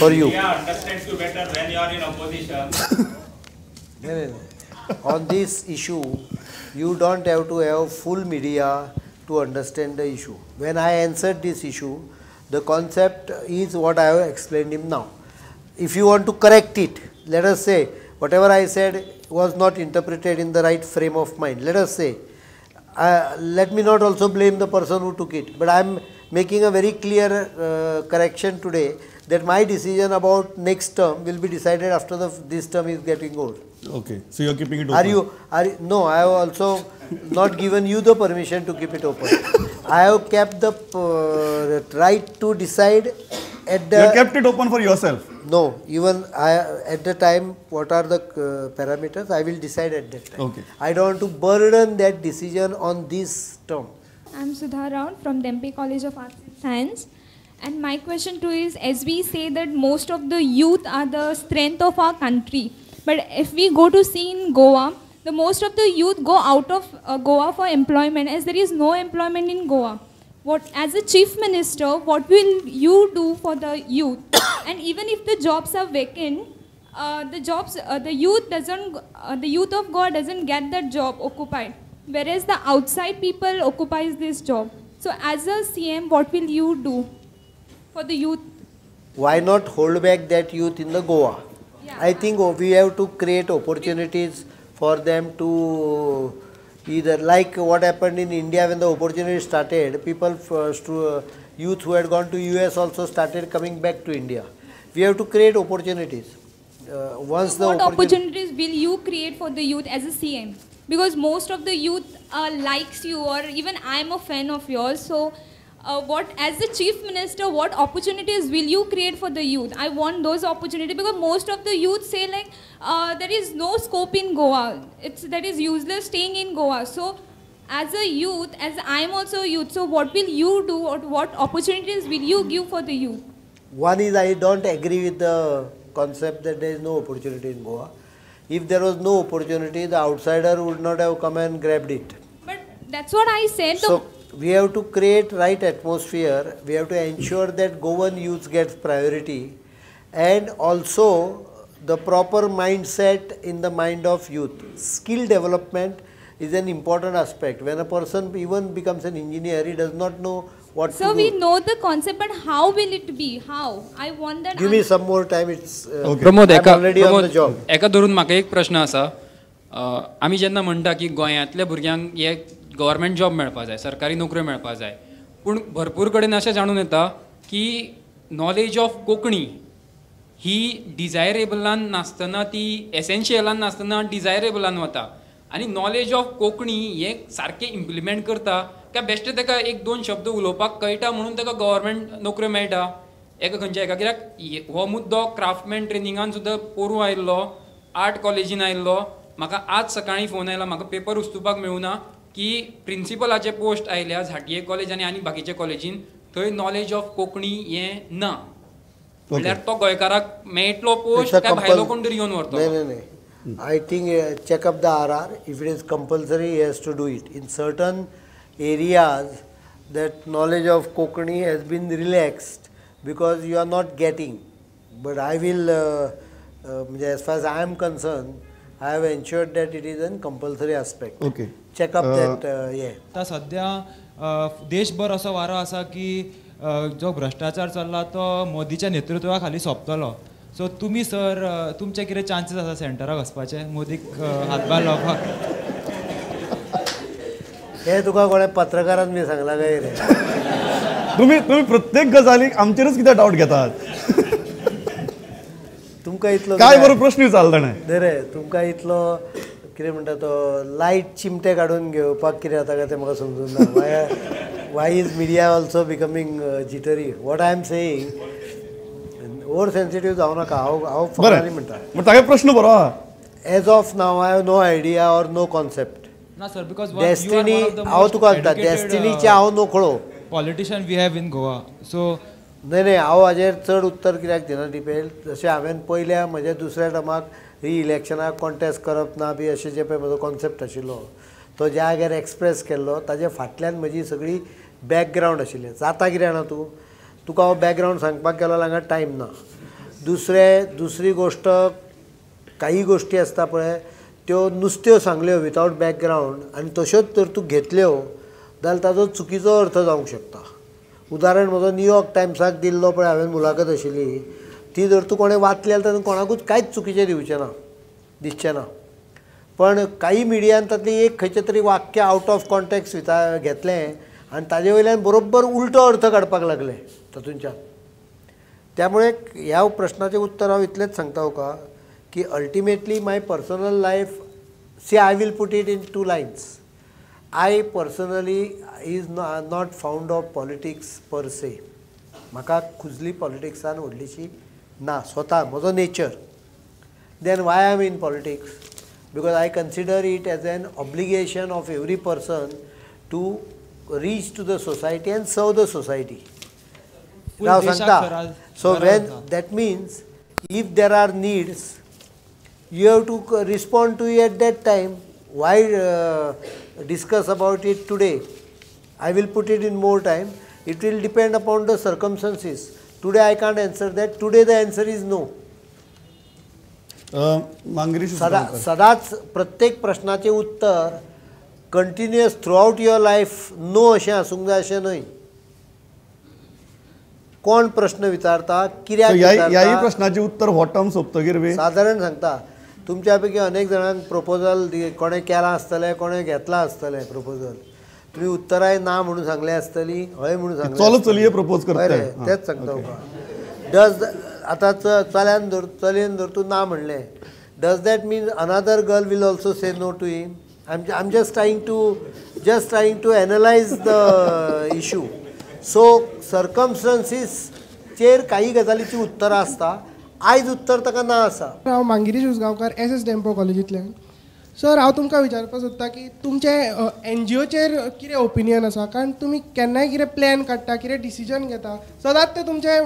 For you. Media understands you better when you are in opposition. No, no, no. On this issue, you don't have to have full media to understand the issue. When I answered this issue, the concept is what I have explained him now. If you want to correct it, let us say whatever I said was not interpreted in the right frame of mind. Let us say, let me not also blame the person who took it, but I am making a very clear correction today that my decision about next term will be decided after this term is getting old. Okay, so you are keeping it open. No, I have also not given you the permission to keep it open. I have kept the right to decide at the... You have kept it open for yourself? No, even I, at the time, what are the parameters, I will decide at that time. Okay. I don't want to burden that decision on this term. I am Sudha Rao from Dempe College of Arts and Science. And my question too is, as we say that most of the youth are the strength of our country, but if we go to see in Goa, the most of the youth go out of Goa for employment, as there is no employment in Goa. What, as a chief minister, what will you do for the youth? And even if the jobs are vacant, the youth of Goa doesn't get that job occupied, whereas the outside people occupies this job. So as a CM, what will you do for the youth? Why not hold back that youth in the Goa? Yeah. I think we have to create opportunities for them to either, like what happened in India when the opportunity started, people first, youth who had gone to US also started coming back to India. We have to create opportunities. Once the what opportunities will you create for the youth as a CM? Because most of the youth likes you, or even I am a fan of yours. So, what as the chief minister, what opportunities will you create for the youth? I want those opportunities, because most of the youth say like there is no scope in Goa. It's that is useless staying in Goa. So, as a youth, as I am also a youth, so what will you do, or what opportunities will you give for the youth? One is, I don't agree with the concept that there is no opportunity in Goa. If there was no opportunity, the outsider would not have come and grabbed it. But that's what I said. So we have to create right atmosphere. We have to ensure that Goan youth gets priority, and also the proper mindset in the mind of youth. Skill development is an important aspect. When a person even becomes an engineer, he does not know what to do. So we know the concept, but how will it be? How? I want that. Give me some more time. It's okay. Pramod, I'm already on the job. एका धरून म्हाका एक प्रश्न आसा. आमी जेन्ना म्हणटा की गोंयांतल्या भुरग्यांक हे गव्हर्मेंट जॉब मेळपा जाय, सरकारी नोकऱ्यो मेळपा जाय, पूण भरपूर कडेन अशें जाणून येता की नॉलेज ऑफ कोंकणी ही डिजायरेबलान नासतना, ती एसेन्शियलान नासतना डिजायरेबलान वता, आनी नॉलेज ऑफ कोंकणी हें सारकें इम्प्लिमेंट करता काय बेश्टें ताका एक दोन शब्द उलोवपाक कळटा म्हणून ताका गव्हर्मेंट नोकऱ्यो मेळटा एका खंयच्या एका. कित्याक हो मुद्दो क्राफ्टमॅन ट्रेनिंगान सुद्दां पोरूं आयिल्लो, आर्ट कॉलेजीन आयिल्लो. म्हाका आज सकाळीं फोन आयला, म्हाका पेपर उस्तुपाक मेळुना की प्रिंसिपलाचे पोस्ट आयल्या झांटये कॉलेज आनी बाकीच्या कॉलेजीन, थंय नॉलेज ऑफ कोंकणी हें ना. म्हणल्यार तो गोंयकाराक मेळटलो पोस्ट काय भायलो कोण तरी येवन व्हरतलो? नाही नाही. I think check up the RR. If it is compulsory, he has to do it. In certain areas, that knowledge of Konkani has been relaxed because you are not getting. But I will, as far as I am concerned, I have ensured that it is a compulsory aspect. Okay. Check up that, yeah. आता सध्या देशभर असो वारो आसा की जो भ्रष्टाचार चल्ला तो मोदीच्या नेतृत्वा खाली सोंपतलो. सो तुमी सर, तुमचे कितें चान्सीस आसा सेंटराक वचपाचे, मोदीक हातभार लावपाक? हे तुका कोणें पत्रकारान बी सांगलां काय रे? तुमी तुमी प्रत्येक गजालीक आमचेरच कितें डावट घेतात. तुमकां इतलो काय बरो प्रश्न विचारला ताणें. न्ही रे, तुमकां इतलो कितें म्हणटा तो लायट चिमटे काडून घेवपाक कितें जाता काय तें म्हाका समजून ना. Why is media also becoming jittery? What I am saying, over sensitive जावं नाका. हांव हांव फकाणांनी म्हणटा. बट ताका प्रश्न बरो आहा. As of now I have no idea or no concept. ना सर, because destiny, हांव तुका सांगता, डेस्टिनीचे हांव नोकळो. Politician we have in Goa. So न्हय न्हय, हांव हाजेर चड उत्तर कित्याक दिना डिपेल. जशें हांवें पयल्या म्हज्या दुसऱ्या टर्माक रिइलेक्शनाक कॉन्टेस्ट करप ना बी अशें जे पळय म्हजो कॉन्सेप्ट आशिल्लो तो ज्या जाग्यार एक्सप्रेस केल्लो ताजे फाटल्यान म्हजी सगळी बॅकग्रावंड आशिल्ली. जाता कितें जाणा तूं, तुका हांव बॅकग्रावंड सांगपाक गेलो जाल्यार हांगा टायम ना. दुसरी गोश्ट, काही गोश्टी आसता पळय त्यो नुस्त्यो सांगल्यो विदावट बॅकग्रावंड आनी तश्योच तर तूं घेतल्यो जाल्यार ताजो चुकीचो अर्थ जावंक शकता. उदाहरण म्हजो न्यूयॉर्क टायम्साक दिल्लो पळय हांवें मुलाखत आशिल्ली, ती जर तूं कोणें वाचली जाल्यार तातूंत कोणाकूच कांयच चुकीचें दिवचें ना, दिसचें ना. पण काही मिडियान तातलें एक खंयचें तरी वाक्य आवट ऑफ कॉन्टेक्स्ट घेतलें आनी ताजे वयल्यान बरोबर उल्टो अर्थ काडपाक लागले तातूंच्यान. त्यामुळे ह्या प्रश्नाचें उत्तर हांव इतलेंच सांगता तुका की ultimately my personal life, see I will put it in 2 lines. I personally is not fond of politics per se. म्हाका खुजली पॉलिटिक्सान व्हडलीशी ना, स्वता म्हजो nature. Then why I am in politics? Because I consider it as an obligation of every person to reach to the society and serve the society. Now सांगता, so when that means if there are needs, you have to respond to it at that time. Why discuss about it today? I will put it in more time. It will depend upon the circumstances. Today I can't answer that. Today the answer is no. सदांच प्रत्येक प्रश्नाचें उत्तर continuous throughout your life no अशें आसूंक जाय अशें न्हय. कोण प्रश्न विचारता, कित्याक विचारता, प्रश्नाचें उत्तर हो टर्म सोंपतकीर बी सादारण सांगता. तुमच्या पैकी अनेक जाणांक प्रपोजल कोणें केलां आसतलें, कोणें घेतलां आसतलें प्रपोजल. तुमी उत्तराय ना म्हणून सांगलें आसतली, हय म्हणून सांगलें. चलो चलये प्रपोज करता, तेंच सांगता तुका. डज आतां चल्यान धर, चलयेन धर तूं ना म्हणलें, does that mean another girl will also say no to him? I am just trying to analyse the issue. So सर्कमस्टन्सीसचेर काही गजालीची उत्तरां आसता. आयज उत्तर ताका ना आसा. हांव मांगिरीश उसगांवकार, एस एस डेम्पो कॉलेजींतल्यान. सर, हांव तुमकां विचारपाक सोदता की तुमचें एन जी ओचेर कितें ओपिनियन आसा? कारण तुमी केन्नाय कितें प्लॅन काडटा, कितें डिसिजन घेता, सदांच ते तुमचे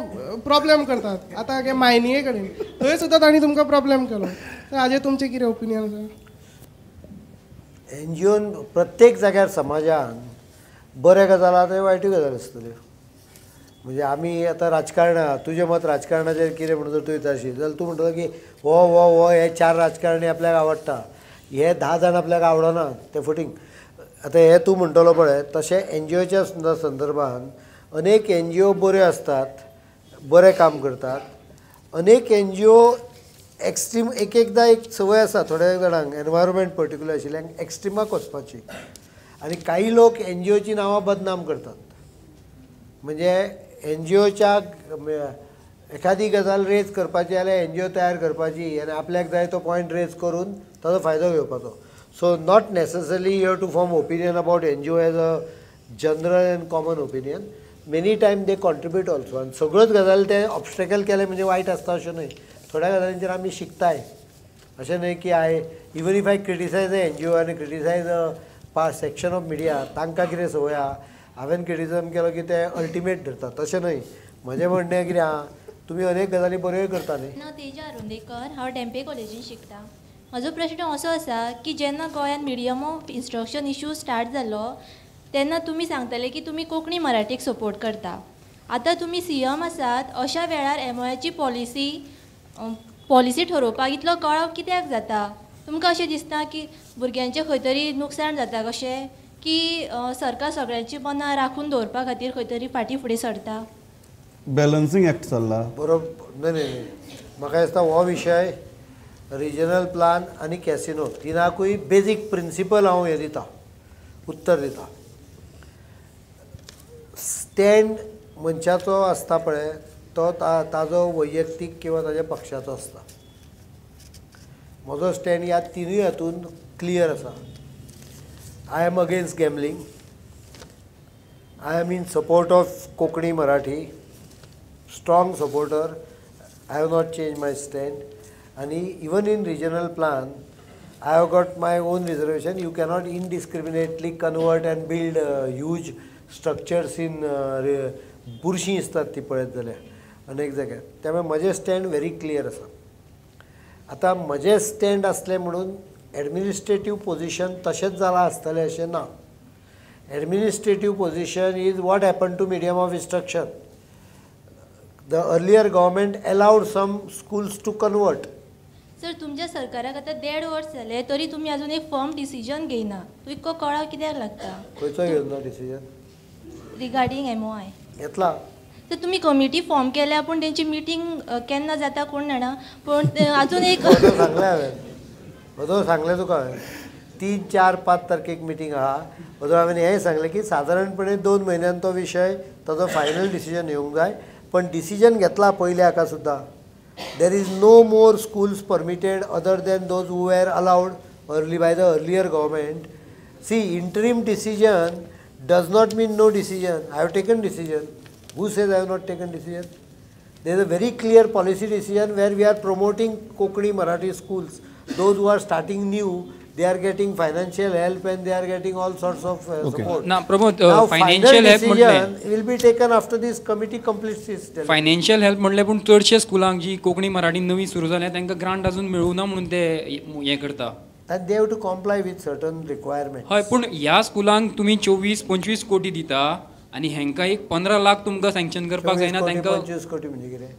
प्रॉब्लेम करतात. आतां हे मायनिंगे कडेन थंय सुद्दां तांणी तुमकां प्रॉब्लेम केलो. तर हाजेर तुमचें कितें ओपिनियन आसा? एन जी ओन प्रत्येक जाग्यार समाजान बऱ्यो गजाल आहा थंय वायटूय गजाल आसतल्यो. म्हणजे आमी आतां राजकारणां, तुजें मत राजकारणाचेर कितें म्हणून जर तूं विचारशी जाल्यार तूं म्हणटलो की हो हो हो हे 4 राजकारणी आपल्याक आवडटा, हे 10 जाण आपल्याक आवडना ते फटींग. आतां हें तूं म्हणटलो पळय, तशें एन जी ओच्या संदर्भान अनेक एन जी ओ बऱ्यो आसतात, बरें काम करतात. अनेक एन जी ओ एक्स्ट्रीम, एक एकदां एक संवय आसा थोड्या जाणांक एनवायरमेंट पर्टिक्युलर आशिल्ल्यांक एक्स्ट्रिमाक वचपाची, आनी काही लोक एन जी ओची नांवां बदनाम करतात. म्हणजे एन जी ओच्या एखादी गजाल रेज करपाची जाल्यार एन जी ओ तयार करपाची आनी आपल्याक जाय तो पॉयंट रेज करून ताजो फायदो घेवपाचो. So not necessarily you have to form opinion about N G O as a general and common opinion. Many time they contribute also. आनी सगळ्योच गजाली ते ऑब्स्टेकल केले म्हणजे वायट आसता अशें न्हय. थोड्या गजालींचेर आमी शिकताय. अशें न्हय की I even if I criticise a N G O आनी criticise a section of media, तांकां कितें संवय आहा, हांवें क्रिटिसिजम केलो की ते अल्टिमेट धरतात, तशें न्हय. म्हजें म्हणणें कितें आहा, तुमी अनेक गजाली बऱ्योय करता न्ही. नांव तेजा अरुंदेकर, हांव डेम्पे कॉलेजीन शिकता. म्हजो प्रश्न असो आसा की जेन्ना गोंयांत medium of instruction issue start जालो तेन्ना तुमी सांगताले की तुमी कोंकणी मराठीक सपोर्ट करता. आतां तुमी सी एम आसात, अशा वेळार एम ओ एची पॉलिसी ठरोवपाक इतलो कळाव कित्याक जाता? तुमकां अशें दिसता की भुरग्यांचें खंय तरी नुकसाण जाता कशें की सरकार सगळ्यांची मनां राखून दवरपा खातीर खंय तरी फाटीं फुडें सरता? बॅलन्सींग एक्ट चल्ला बरोबर. न्हय न्हय, म्हाका दिसता हो विशय रिजनल प्लान आनी कॅसिनो तिनाकूय बेजीक प्रिंसिपल हांव हें दिता, उत्तर दिता. स्टँड मनशाचो आसता पळय तो ताजो वैयक्तीक किंवा ताज्या पक्षाचो आसता. म्हजो स्टँड ह्या तिनूय हातून क्लियर आसा. I am against gambling, I am in support of Konkani Marathi, strong supporter. I have not change my stand. आनी even in regional plan I have got my own reservation. You cannot indiscriminately convert and build huge structures in बुरशीं दिसतात ती पळयत जाल्यार अनेक जाग्यार. त्यामुळे म्हजें स्टँड व्हेरी क्लियर आसा. आतां म्हजें स्टँड आसलें म्हणून एडमिनिस्ट्रेटीव पोजिशन तशेंच जालां आसतलें अशें ना. Administrative position is what happen to medium of instruction. The earlier government allowed some schools to convert. Sir तुमच्या सरकाराक आतां 1.5 वर्स जाले तरी तुमी अजून एक फर्म डिसिजन घेयना. तूं इतको कळाव कित्याक लागता? खंयचो घेवना डिसिजन रिगार्डींग MOI? घेतला. तर तुमी कमिटी फॉर्म केल्या पूण तेंची मिटींग केन्ना जाता कोण जाणा. पूण अजून एक सांगलें हांवें, वदोळ सांगलें तुका हांवें 3, 4, 5 तारखेक मिटींग आहा. वदोळ हांवें हेंय सांगलें की सादारणपणे 2 म्हयन्यान तो विशय ताजो फायनल डिसिजन येवंक जाय. पण डिसिजन घेतला पयले हाका सुद्दां. There is no more schools permitted other than those who were allowed early by the earlier government. See, interim decision does not mean no decision. I have taken decision. Who says I have not taken decision? There is a very clear policy decision where we are promoting Konkani Marathi schools. Those who are starting new, they are getting financial help and they are getting all sorts of support. ना Pramod, Now, financial help decision will be taken after this committee completes its delivery. Financial help म्हणलें पूण चडशे स्कुलांक जी कोंकणी मराठी नवी सुरू जाल्या तांकां grant अजून मेळूना म्हणून ते हें करता. And they have to comply with certain requirements. हय, पूण ह्या स्कुलांक तुमी 24-25 कोटी दिता आनी हेंकां एक 15 लाख तुमकां सँक्शन करपाक जायना. तांकां 25 कोटी म्हणजे कितें?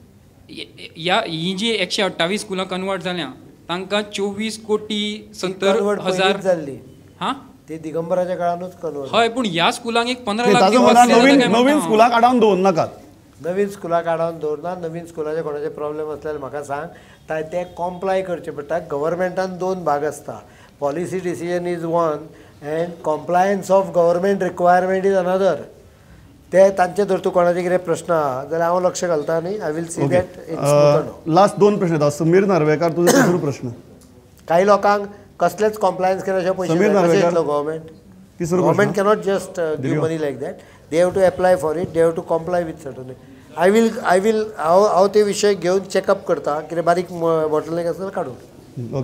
ह्या ही जी 128 स्कुलां कन्वर्ट जाल्या तांकां 24 कोटी 70 हजार जाल्ली. हां, ते दिगंबराच्या काळानूच कन्वर्ट. हय, पूण ह्या स्कुलांक एक 15 लाख नवीन स्कुलाक आडावन दवरनाकात. नवीन स्कुलाक आडावन दवरना. नवीन स्कुलाचे कोणाचे प्रॉब्लेम आसल्यार म्हाका सांग, ते कॉम्प्लाय करचे पडटा. गव्हर्मेंटान 2 भाग आसता. Policy decision is one and compliance of government requirement is another. ते तांचे जर तूं कोणाचे कितें प्रश्न आहा जाल्यार हांव लक्ष घालता आनी I will see that it's. Last 2 प्रश्न येता. समीर नार्वेकार, तुजो तिसरो प्रश्न. काही लोकांक कसलेच कॉम्प्लायन्स केल्याशिवाय पयशे येतलो government. Government cannot just give money like that. They have to apply for it, they have to comply with certain. I will हांव ते विशय घेवन चॅकअप करता. कितें बारीक बॉटलनेक आसा जाल्यार काडून.